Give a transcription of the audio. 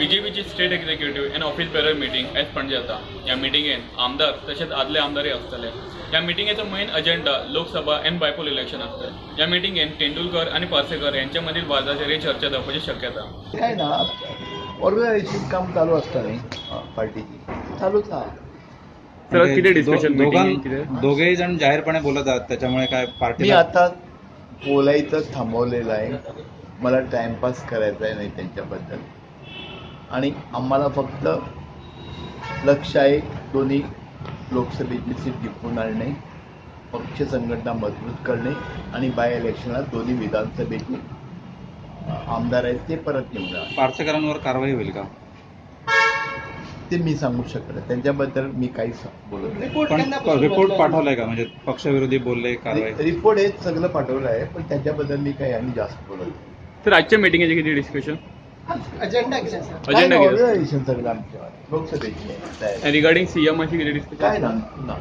बीजेपीची state executive and office bearer meeting आयज पणजे जाता. ह्या मिटिंगेन आमदार तशेंच आदले आमदारय आसतले. ह्या मिटिंगेचो main agenda Lok Sabha and bypoll election आसतले. ह्या मिटिंगेन तेंडुलकर आनी पार्सेकर यांच्या मदील वादाचेरय चर्चा जावपाची शक्यता. काय ना, ऑर्गनायझेशन काम चालू आसता न्ही पार्टीची, चालूच आहा. सर, कितें डिस्कशन मिटिंगेन कितें? दोघेही जण जाहीरपणे बोलत आहात, त्याच्यामुळे काय पार्टी? मी आता बोलायचं थांबवलेलं आहे. मला टाइमपास करायचा आहे नाही त्यांच्याबद्दल. आणि आम्हाला फक्त लक्ष आहे दोन्ही लोकसभेची सीट जिंकून आणणे, पक्ष संघटना मजबूत करणे आणि बाय इलेक्शनला दोन्ही विधानसभेचे आमदार आहेत ते परत निवडा. पार्सेकरांवर कारवाई होईल का? ते मी सांगू शकत नाही, त्यांच्याबद्दल मी काहीच बोलत नाही. पण रिपोर्ट पाठवलाय का? म्हणजे पक्षविरोधी बोलले, कारवाई? रिपोर्ट हे सगळं पाठवलं आहे, पण त्याच्याबद्दल मी काही आणि जास्त बोलत नाही. तर आजच्या मिटिंगेचे किती डिस्कशन? अजेंडा किती सर? अजेंडा किती? ऑर्गनायझेशन सगळं आमच्या लोकसभेची रिगार्डिंग सीएमाची किती डिस्कशन? काय ना ना.